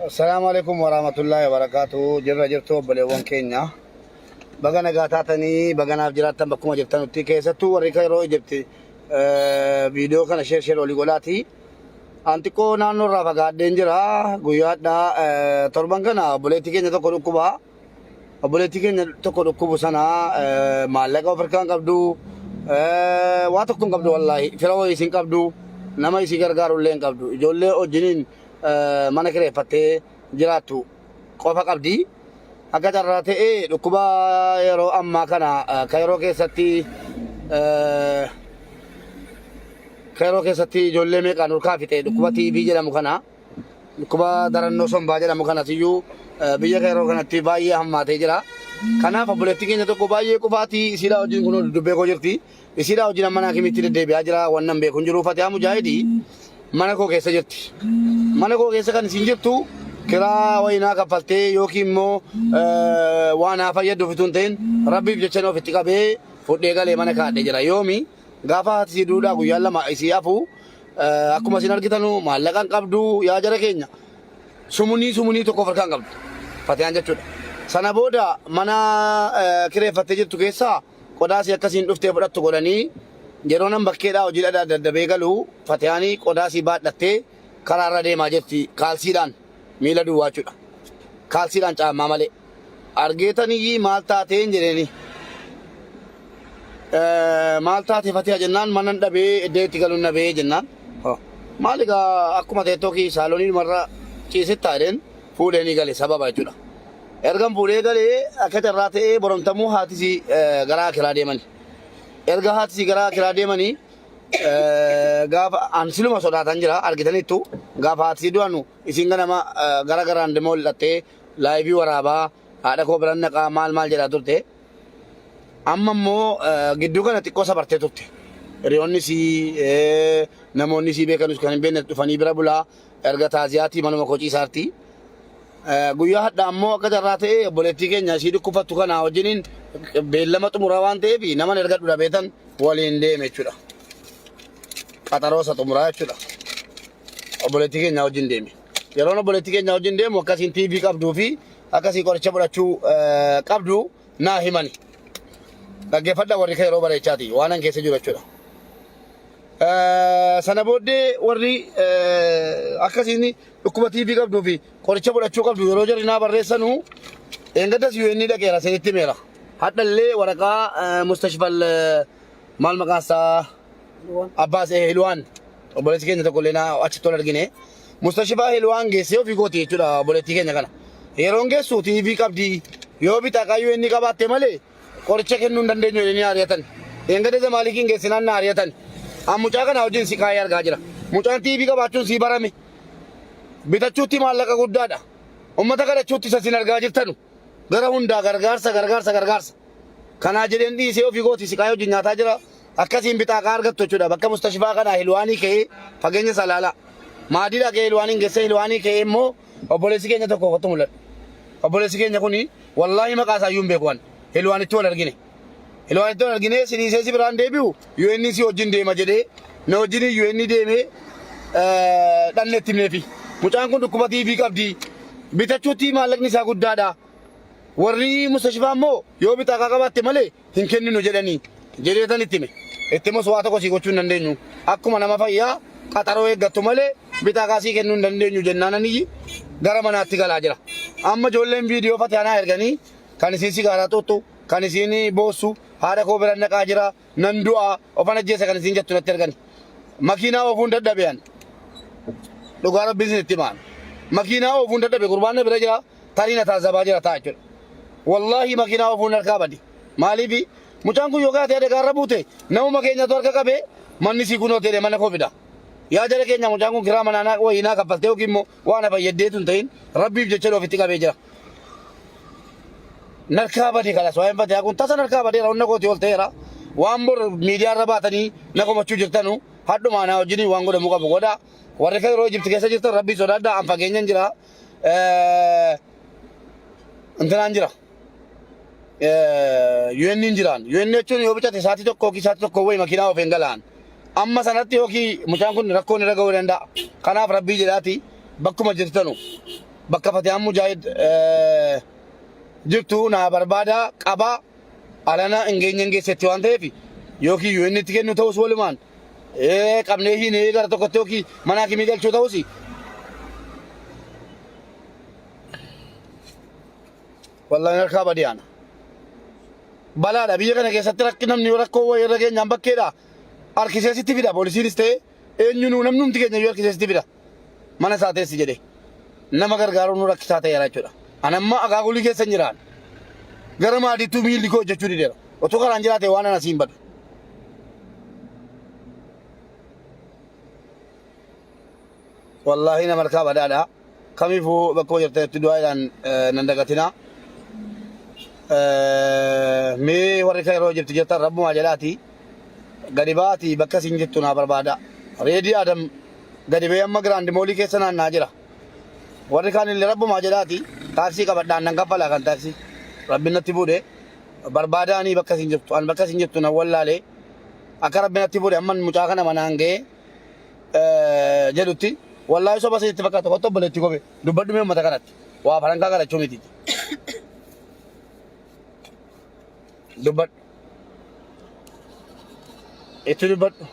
Assalaamu alaikum warahmatullahi wabarakatuh. Jirra jirtu obboleewwan keenya. Baga nagaa taatanii baga naaf jiraattan bakkuma jirtanutti keessattuu warri yeroo Ijipti viidiyoo kana sheer sheer olii godhaati. An xiqqoo naannoo irraa fagaadheen jira. Guyyaadhaa torban kana obboleettii keenya tokko dhukkuba. Obboleettii keenya tokko dhukkubu sana maallaqa of harkaa hin qabdu. Waa tokko hin qabdu wallaahi. Fira wayii hin qabdu. Nama isii gargaaru illee hin qabdu. Ijoollee wajjiniin mana kireeffattee jiraattu qofa qabdi. Akka carraa ta'ee dhukkuba yeroo ammaa kana ka yeroo keessatti ka yeroo keessatti ijoollee meeqaan urkaa fixe dhukkuba TB jedhamu kana. Dhukkuba darannoo sombaa jedhamu kanas iyyuu biyya yeroo kanatti baay'ee hammaatee jira. Kanaaf obboleettii keenya tokko baay'ee qufaatii isiidhaa wajjin kun dubbee koo jirti. Isiidhaa wajjin amma haakimiitti deddeebi'aa jira. Wannan beeku hin jiru. Fatihaa Mujaahidii mana koo keessa jirti. Mana koo keessa kan isiin jirtu kiraa wayinaa kaffaltee yookiin immoo waan haa fayyadduuf utuu hin ta'in rabbiif jecha ofitti qabee fudhee galee mana kaadhee jira. Yoomi gaafa haati isii duudhaa guyyaan lama isii hafu Akkuma isin argitanu maallaqa hin qabdu yaa jara keenya. Sumunii sumunii tokko of harkaa hin qabdu. Fatiyaan jechuudha. Sana booda mana kireeffattee jirtu keessaa qodaa isii akkasiin dhuftee fudhattu godhanii yeroo nan bakkeedhaa hojii dhadhaa daddabee galu Fatiyaanii qodaa isii baadhattee karaarra deemaa jirti kaalsiidhaan miila duwwaa jechuudha. Kaalsiidhaan caammaa malee. Argeetaniyyii maal taateen jedheeni. Maal taate Fatiha jennaan manan dhabee iddoo itti galuun dhabee jennaan. Maal egaa akkuma teettoo kii saalonii dhumarra ciisittaa jedheen fuudhee ni gale sababa jechuudha. Ergan fuudhee galee akka carraa ta'ee boromtamuu haatisii gara akiraa deemani. Erga haatisii gara akiraa deemanii gaafa an siluma sodaatan jira argitaniittu gaafa haatisii du'anu isiin ganama gara garaan demoo hidhattee laayivii waraabaa haadha koo biran naqaa maal maal jedhaa turte. Amma immoo gidduu kana xiqqoo sabartee turte. Hiriyoonni isii namoonni isii beekanus kan hin beekne dhufanii bira bulaa erga taaziyaatii manuma koo ciisaarti. Guyyaa hadhaa ammoo akka carraa ta'e obboleettii keenya isii dhukkufattu kana wajjiniin beellama xumuraa waan ta'eef naman erga dhabeetan waliin deeme jechuudha. Qaxaroo isa xumuraa jechuudha. Obboleettii keenya wajjin deeme. Yeroon obboleettii keenya wajjin deemu akkasiin TV qabduu fi akkasii qoricha fudhachuu qabdu naa himani. Dhaggeeffadha warri yeroo bareechaati waan an keessa jiru jechuudha. Sana booddee warri akkasiin dhukkuba TV qabduu fi qoricha fudhachuu qabdu yeroo jarri naa barreessanu eengaddas UN dhaqeera isinitti himeera. Hadhallee waraqaa mustashfal maal maqaan isaa Abbaas Hilwaan obboleessi keenya tokko illee naa achitti ol argine. Mustashifaa Hilwaan geessee ofii kooti jechuudha obboleettii keenya kana. Yeroon geessu TV qabdi yoo bixaaqaa inni qabaatte malee qoricha kennuu hin dandeenyu jedhanii ari'atan. Eengada Zamaalikiin geessinaan na ari'atan. An mucaa kana wajjin si kaayee argaa jira. Mucaan TV qabaachuun sii barame. Bitachuutti maallaqa guddaadha. Uummata kadhachuutti isa isin argaa jirtanu. Gara hundaa gargaarsa gargaarsa gargaarsa. Kanaa jedheen dhiisee ofii kooti siqaayee wajjin nyaataa jira. Akkasiin bixaaqaa argattu jechuudha. Bakka mustashfaa kanaa hilwaanii ka'ee fageenya isaa ilaalaa. Maadii dhaqee hilwaaniin geessee hilwaanii ka'ee immoo obboleessi keenya tokko kottu mul'adhu. Obboleessi keenya kuni wallaahi maqaa isaa iyyuu hin beeku ani. Hilwaanitti wal argine. Hilwaanitti wal argine si dhiisee si biraan deebi'u UN si wajjin deema jedhee na wajjin UN deemee dhanne itti himneefi. Mucaan kun dhukkuba TV qabdi. Bitachuutti maallaqni isaa guddaadha. Warri mustashfaa immoo yoo bixaaqaa qabaatte malee hin kenninu jedhanii jedheetan itti hime. Itti himus waa tokko sii gochuu hin dandeenyu. Akkuma nama fayyaa qaxaroo eeggattu malee bixaaqaa sii kennuu hin dandeenyu jennaan aniyyi gara manaatti galaa jira. Amma ijoolleen viidiyoo fatihanaa erganii kan isiin sigaaraa xuuxxu, kan isiin boossu, haadha koo biran dhaqaa jira, nan du'a, ofan ajjeesa kan isiin jettu natti ergani. Makiinaa oofuun dadhabe ani. Dhugaa rabbiin isin itti himaan. Makiinaa oofuun dadhabe gurbaan na bira jira. Tarii na taazabaa jira ta'a jechuudha. Wallaahi makiinaa oofuun harkaa bade. Maaliif mucaan kun yoo gaatee adegaa irra buute namuma keenyatu harka qabee manni sii kunoo ta'e mana koo fida. Yaa jara keenya mucaan kun kiraa manaa naa wayii naa kaffaltee yookiin immoo waan na fayyaddeetu hin ta'in rabbiif jecha ofitti qabee jira. Narkaa bade kalas waa'een fatihaa kun tasa narkaa badeera onna kooti ol ta'eera. Waan bor miidiyaa irra baatanii na komachuu jirtanu hadhumaa naa wajjin waan godhamuu qabu godha. Warri kan yeroo Ijipti keessa jirtan rabbii sodaadhaa an fageenyan jira. Intinaan jira. UN hin jiraan. UN jechuun yoo bitate sa'aatii tokko yookiin sa'aatii tokko wayi makiinaa of hin galaan. Amma sanatti yookiin mucaan kun rakkoon irra ga'uu danda'a. Kanaaf rabbii jedhaati bakkuma jirtanu bakka Fatiyaan Mujaahid jirtu naa barbaada qabaa alana hin geenye hin geessetti waan ta'eef yookiin UN itti kennu ta'us walumaan qabnee hiinee gara tokkotti yookiin mana hakimii galchuu ta'us wallahi harkaa badee ana. Balaadha biyya kana keessatti rakki namni yoo rakkoo wayii irra geenyaan bakkeedha harkisee sitti fida poolisiinis ta'e eenyunuu namnumti keenya iyyuu harkisee sitti fida mana isaa teessi jedhe nama gargaaruun nu rakkisaa ta'eera jechuudha. Ani amma akaakulii keessa hin jiraan gara maadiittuu miilli koo hojjechuu dideera otoo karaan jiraate waan ana siin badu. Wallaahi nama harkaa badaadha. Kamiifuu bakkuma jirtanitti du'aadhaan nan dagatinaa. Mee warri kan yeroo jirtu jirtan rabbumaa jedhaati gadi ba'aatii bakka isin jirtu naa barbaada. Reedii Adam gadi ba'ee amma giraandi moolii keessa naannaa jira. Warri kaan illee rabbumaa jedhaati taaksii qabadhaan nan kaffalaa kan taaksii. Rabbi natti fuudhe barbaadaanii bakka isin jirtu an bakka isin jirtu nan wallaalee akka rabbi natti fuudhe amman mucaa kana manaan ga'ee jedhutti wallaahi soba sitti fakkaata kottu obboleetti kobe dubbadhu mee uummata kanatti waa farankaa kadhachuu miti dubbadhu itti dubbadhu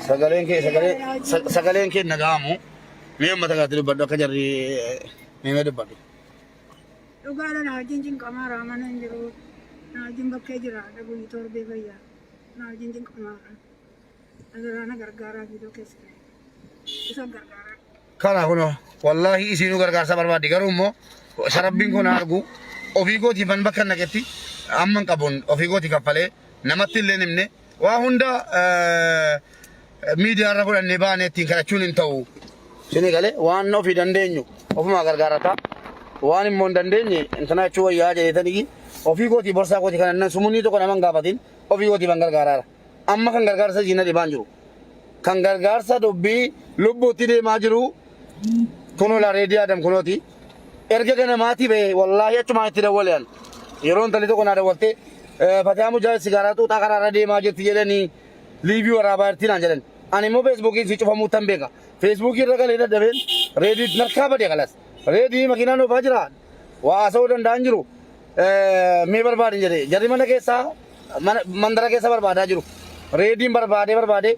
sagaleen kee sagalee sagaleen kee nagaamu mee uummata kanatti dubbadhu akka jarri mee dubbadhu. Dhugaadha na wajjin cinqamaara mana hin jiru na wajjin bakkee jira guyyi torbee fayyaa. Na wajjin cinqamaa Adaraa na gargaaraa viidiyoo keessa ta'e. Isa gargaaraa. Kana kunoo wallaahi isiinuu gargaarsa barbaaddi garuu immoo isa rabbiin kun argu ofii kootii ban bakka naqetti amma hin qabuun ofii kootii kaffalee namatti illee himne waa hunda miidiyaa irra fudhannee baanee ittiin kadhachuun hin ta'u. Isinii galee waan ofii dandeenyu ofumaa gargaarata waan immoo hin dandeenye intana jechuu wayyaa jedheetanii ofii kootii borsaa kootii kana nan sumunii tokko nama hin gaafatin ofii kootii ban gargaaraara. Amma kan gargaarsa isiin na dhibaan jiru. Kan gargaarsa dubbii lubbuutti deemaa jiru kunoo laa reedii Adam kunooti. Erga ganamaatii ba'e wallaahi achumaan itti dawwale an. Yeroo intalli tokko naa dawwaltee Fatihaa Mujaahid sigaaraa xuuxaa karaarra deemaa jirti jedhanii liivii waraabaa jirti naan jedhan. Ani immoo feesbuukiin si cufamuu tan beeka. Feesbuukii irra galee dadhabeen reedii narkaa bade kalas. Reedii makiinaan oofaa jira. Waa haasa'uu danda'an jiru. Mee barbaadin jedhe jarri mana keessaa mana mandara keessa barbaadaa jiru. Reediin barbaadee barbaadee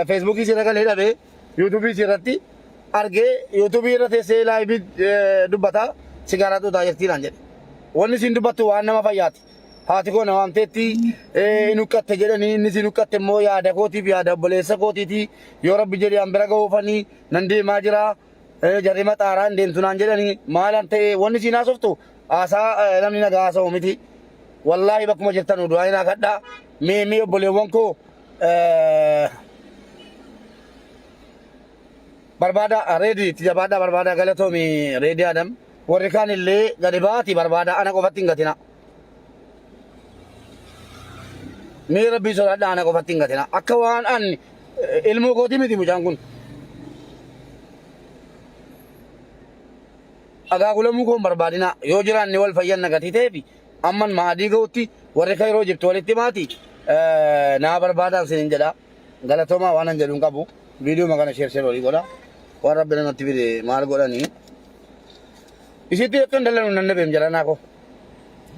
feesbuukii irra galee dhabee yuutuubii irratti argee yuutuubii irra teessee laayivii dubbataa sigaaraa xuuxaa jirtii naan jedhe. Wanni isiin dubbattu waan nama fayyaati. Haati koo na waamteetti hin huqqatte jedhanii inni isiin huqqatte immoo yaada kootiif yaada obboleessa kootiiti yoo rabbi jedhe an bira ga'uufanii nan deemaa jira. Jarri maxaaraa hin deemtu naan jedhanii maalan ta'e wanni isiin haasoftu haasaa namni nagaa haasa'u miti. Wallaahi bakkuma jirtan du'aa hin kadhaa. Mee mee obboleewwan koo barbaada reedii itti jabaadhaa barbaada galatoomi reedii Adam. Warri kaan illee gadi ba'aati barbaada ana qofatti hin gatina. Mee rabbii sodaadhaa ana qofatti hin gatina. Akka waan an ilmoo kootii miti mucaan kun. Agaagulamuu koo hin barbaadina. Yoo jiraanne wal fayyanna gatii ta'eef amman maadii ga'utti warri kayroo jirtu walitti maati naa barbaadaan sinin jedha. Galatoomaa waan an jedhu hin qabu. Viidiyoo kana sheer sheer walii godha. Waan rabbi namatti fide maal godhanii. Isitti akka hin dallanu nan dhabeem jalanaa koo.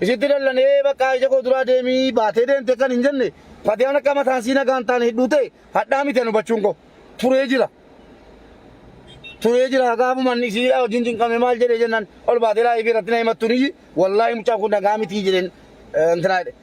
Isitti dallanee bakka ija koo duraa deemii baatee deemte kan hin jenne fatiyaan akka mataan sii nagaan taane hidhuu ta'e hadhaa miti an hubachuun koo turee jira. Turee jira gaafuman isii wajjin cinqame maal jedhee jennaan ol baatee laayifii irratti na himattu ni wallaahi mucaan kun nagaa mitii jedheen intinaa jedhe.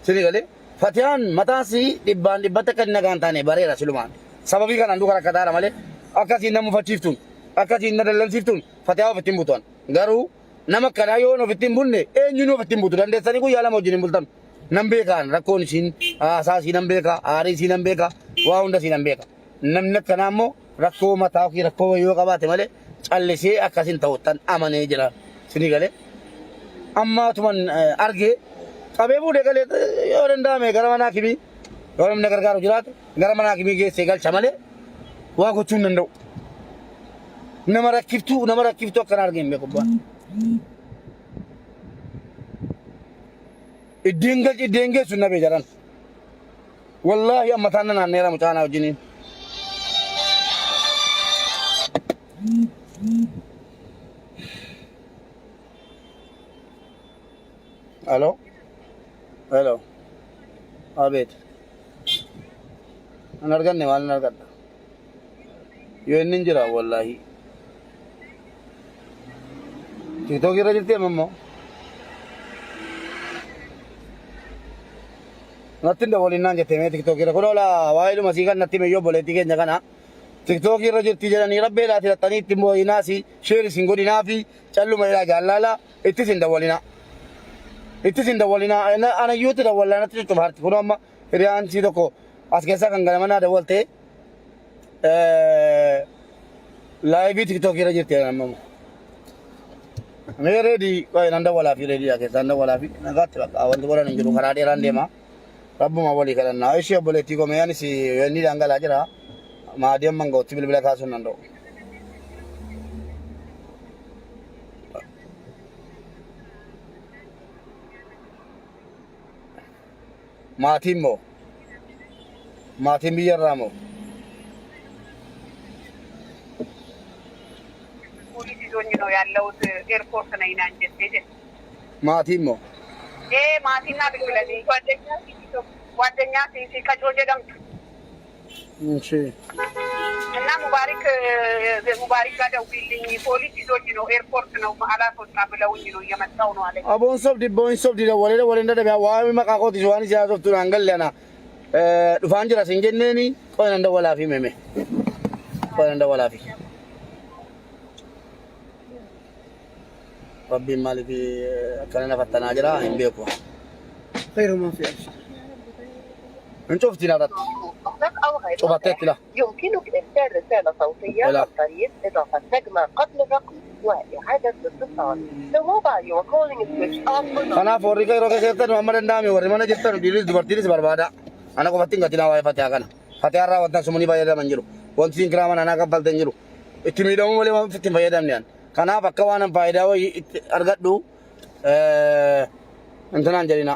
Sini galee fatiyaan mataan sii dhibbaan dhibbatti akka inni nagaan taane bareera silumaan. Sababii kanaan duuka rakkataadha malee akkasiin na mufachiiftuun akkasiin na dallansiiftuun fatiyaa ofitti hin butuan. Garuu nama akkanaa yoo ofitti hin bunne eenyuun ofitti hin butu dandeessanii guyyaa lama wajjin hin bultan. Nan beekaan rakkoon isiin haasaa isii nan beeka aarii isii nan beeka waa hunda isii nan beeka. Namni akkanaa immoo rakkoo mataa ofii rakkoo wayii yoo qabaate malee callisee akkas hin ta'u tan amanee jira. Sinii galee amma atuman argee qabee fuudhee galee yoo danda'ame gara mana hakimii yoo namni na gargaaru jiraate gara mana hakimii geessee galcha malee waa gochuu hin danda'u. Nama rakkiftuu nama rakkiftuu akkana argee hin beeku abbaan. Iddeen galchi iddeen geessu na beejaran. Wallaahi amma taan naanneera mucaanaa wajjiniin. Hello? Hello? Abeet. An arganne maal hin argadha. Yoo inni hin jira wallaahi. Tiktookii irra jirti amma immoo. Natti hin dawwalinnaan jettee mee tiktookii irra kun oola waa'ee dhuma sii kan natti meyyoo obboleettii keenya kana. Tiktookii irra jirti jedhanii rabbeedhaati dhaxxanii itti moo'inaasi sheer isin godhinaa fi calluma jedhaa jaallaala ittis hin dawwalinaa. Ittis hin dawwalinaa anayyuu itti dawwallaa natti cuccufa harti kun amma hiriyaan sii tokko as keessaa kan ganama naa dawwaltee laayivii tiktookii irra jirti jedhan amma. Mee reedii qoy nan dawwalaa fi reedii keessaan dawwalaa fi nagaatti bakka wanti godhan hin jiru karaa dheeraan deema. Rabbuma walii kadhannaa. Ishee obboleettii koo mee anis inni dhangalaa jira. Maadii amma ga'utti bilbila kaasuu hin danda'u. Maatiin moo? Maatiin biyya irraa moo? ፖሊስ ይዞኝ ነው ያለሁት ኤርፖርት ነኝ ናን jettee jette. Maatiin moo? Ee maatiin naa bilbilanii ጓደኛ ሲሲ ቀጮ jedhamtu Ishee. እና ሙባሪክ ሙባሪክ ጋር ደውዪልኝ ፖሊስ ይዞኝ ነው ኤርፖርት ነው አላስወጣ ብለውኝ ነው እየመጣሁ ነው አለኝ። Aboon sobdi boon sobdi dawwalee dawwalee hin dadhabe waa'ee maqaa kootis waan isin haasoftu naan galle ana dhufaan jira sin jenneeni qoy nan dawwalaa fi meme qoy nan dawwalaa fi rabbiin maaliif akkana na fattanaa jira hin beeku. خير ما في أبشر. Hin cufti narratti أو غير cufatteetti la. يمكنك إرسال رسالة صوتية لا. عن طريق إضافة نجمة قبل الرقم وإعادة الاتصال. The mobile you are calling is switched off or not. Kanaaf warri yeroo keessa jirtan amma danda'ame warri mana jirtan dhiirris dubartiinis barbaada. Ana qofatti hin gatinaa waa'ee fatihaa kana. Fatihaa irraa wanta sumanii fayyadaman jiru. Wanti isin kiraa mana anaa kaffaltan jiru. Itti miidhamuu malee waan itti hin fayyadamne an. Kanaaf akka waan an faayidaa wayii itti argadhu intinaan jedhina.